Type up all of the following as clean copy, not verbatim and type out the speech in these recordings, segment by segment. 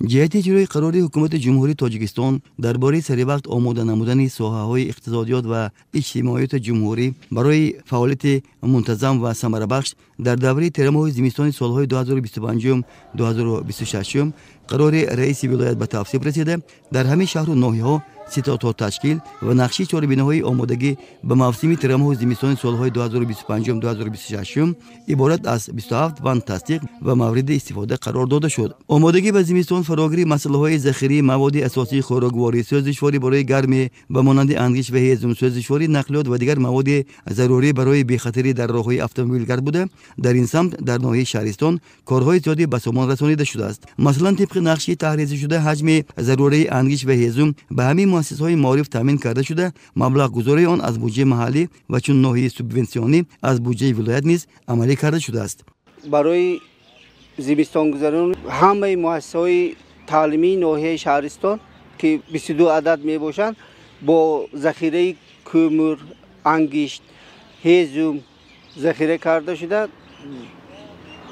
Ҷиҳати иҷрои қарори Ҳукумати Ҷумҳурии Тоҷикистон дар бораи саривақт омода намудани соҳаҳои иқтисодиёт ва иҷтимоиёти ҷумҳурӣ барои фаъолияти мунтазам ва самарабахш дар давраи тирамоҳи зимистони солҳои 2025-2026 қарори раиси вилоят ба тавсиф расида, дар ҳамин шаҳру ноҳияҳо ситодҳо ташкил ва нақши чорабиниҳои омодагӣ ба мавсими тирамоҳу зимистони солҳои 2025-2026 иборат аз 27 банд тасдиқ ва мавриди истифода қарор дода шуд. Омодагӣ ба зимистон фарогири масъалаҳои захирии маводи асосии хӯрокворӣ, сӯзишворӣ барои гармӣ ба монанди ангишт ва ҳезум, сӯзишвории нақлиёт ва дигар маводи зарурӣ барои бехатарӣ дар роҳҳои автомобилгард буда, дар ин самт дар ноҳияи Шаҳристон корҳои зиёде ба сомон расонида шудааст. Масалан, тибқи нақши таҳризишуда ҳаҷми зарурии ангишт ва ҳезум ба ҳамин муассисаҳои маориф таъмин карда шуда, маблағгузории он аз буҷаи маҳаллӣ ва чун ноҳияи субвенсионӣ аз буҷаи вилоят низ амалӣ карда шудааст. Барои зимистонгузарон ҳамаи муассисаҳои таълимии ноҳияи Шаҳристон, ки 22 адад мебошанд, бо захираи кӯмур, ангишт, ҳезум захира карда шуда,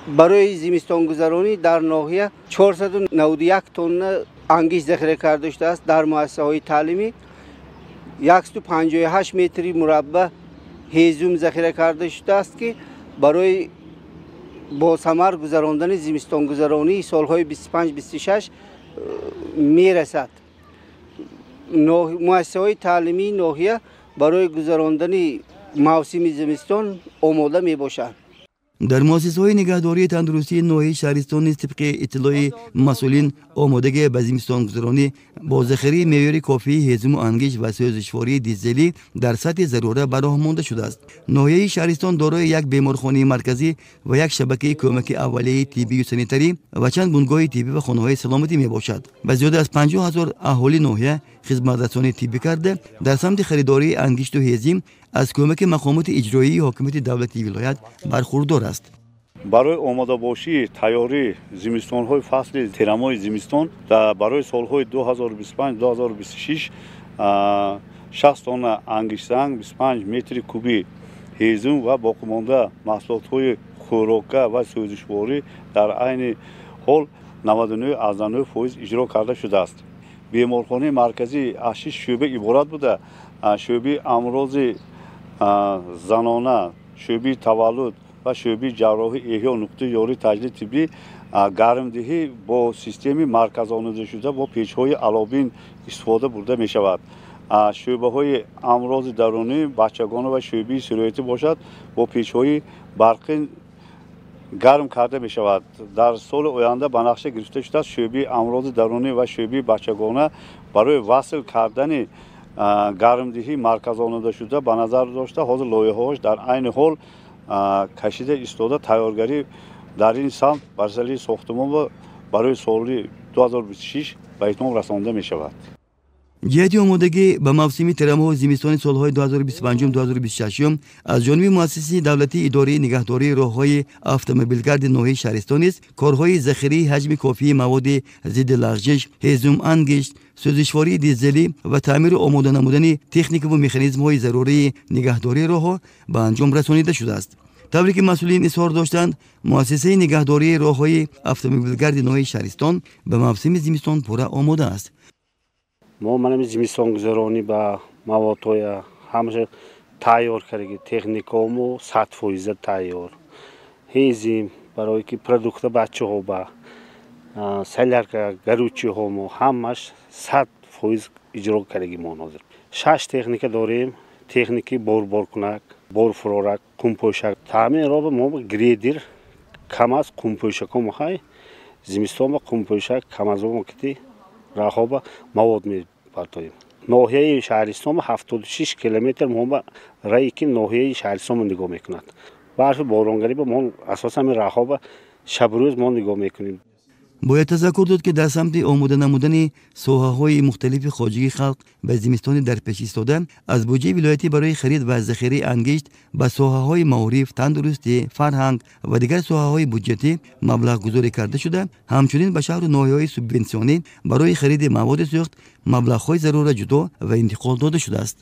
барои зимистонгузаронӣ дар ноҳия 491 тонна ангишт захира карда шудааст. Дар муассисаҳои таълимӣ 158 метри мураббаъ ҳезум захира карда шудааст, ки барои бо самар гузарондани зимистонгузаронии солҳои 25-26 мерасад. Муассисаҳои таълимии ноҳия барои гузарондани мавсими зимистон омода мебошанд. Дар муассисаҳои нигаҳдории тандурустии ноҳияи Шаҳристон низ тибқи иттилои масъулин омодагӣ ба зимистонгузаронӣ бо захираи меъёри кофии ҳезуму ангишт ва сӯзишвории дизелӣ дар сатҳи зарура ба роҳ монда шудааст. Ноҳияи Шаҳристон дорои як беморхонаи марказӣ ва як шабакаи кӯмаки аввалияи тиббию санитарӣ ва чанд бунгоҳи тиббӣ ва хонаҳои саломатӣ мебошад. Ба зиёда аз 50 ҳазор аҳоли ноҳия хизматрасонии тиббӣ карда, дар самти харидории ангишту ҳезим аз кӯмаки мақомоти иҷроии ҳокимияти давлатии вилоят бархурдор аст. Барои омодабошии тайёрии зимистонҳои фасли тирамоҳи зимистон барои солҳои 2025-2026 60 тонна ангиштсанг, 25 метри кубӣ ҳезум ва боқимонда маҳсулотҳои хӯрока ва сӯзишворӣ дар айни ҳол 99,9% иҷро карда шудааст. Беморхонаи марказӣ аз 6 шӯъба иборат буда, шӯъбаи амрози занона, шӯъбаи таваллуд ва шӯъбаи ҷарроҳӣ, эҳё, нуқтаи ёрии таҷлили тиббӣ, гармдиҳӣ бо системаи марказонидашуда бо печҳои алобин истифода бурда мешавад. Шӯъбаҳои амрози дарунӣ, бачагона ва шӯъбаи сироятӣ бошад, бо печҳои барқӣ гарм карда мешавад. Дар соли оянда ба нақша гирифта шудааст шӯъбаи амрози дарунӣ ва шӯъбаи бачагона барои васл кардани гармдиҳӣ марказонидашуда ба назар дошта, ҳозир лоиҳаҳош дар айни ҳол кашида истода, тайёргарӣ дар ин самт барсалии сохтумон барои соли 2026 ба итмом расонда мешавад. Ҷиҳати омодагӣ ба мавсими тирамоҳу зимистони солҳои 2025-2026 аз ҷониби муассисаи давлатии идораи нигаҳдории роҳҳои автомобилгарди ноҳияи Шаҳристон низ корҳои захираи ҳаҷми кофии маводи зидди лағжиш, ҳезум, ангишт, сӯзишвории дизелӣ ва таъмиру омода намудани техникаву механизмҳои зарурии нигаҳдории роҳҳо ба анҷом расонида шудааст. Тавре ки масъулин изҳор доштанд, муассисаи нигаҳдории роҳҳои автомобилгарди ноҳияи Шаҳристон ба мавсими зимистон пурра омода аст. Мо манами зимистонгузаронӣ ба маводҳоя ҳамаша тайёр кардаги, техникаому 100% тайёр. Ҳезим барое ки продукта бачаҳо ба солярка, гаручиҳомо ҳамаш 100% иҷро кардаги мо ҳозир. 6 техника дорем, техники борборкунак, борфурорак, қумпӯшак. Таъмин ро мо грейдер кам аст, қумпӯшакомо ҳай зимистон ба қумпӯшак кам аз омо кити раҳоба мавод мепартоем. Ноҳияи Шаҳристон 76 километр мо ба раи ки ноҳияи Шаҳристонро нигоҳ мекунад. Барфи боронгарӣ ба мо асосан раҳоба шабрӯз мо нигоҳ мекунем. Бояд тазаккур дод, ки дар самти омода намудани соҳаҳои мухталифи хоҷагии халқ ба зимистони дар пеш истода аз буҷаи вилоятӣ барои харид ва захираи ангишт ба соҳаҳои маориф, тандурустӣ, фарҳанг ва дигар соҳаҳои буҷетӣ маблағгузорӣ карда шуда, ҳамчунин ба шаҳру ноҳияҳои субвенсионӣ барои хариди маводи сӯхт маблағҳои зарура ҷудо ва интиқол дода шудааст.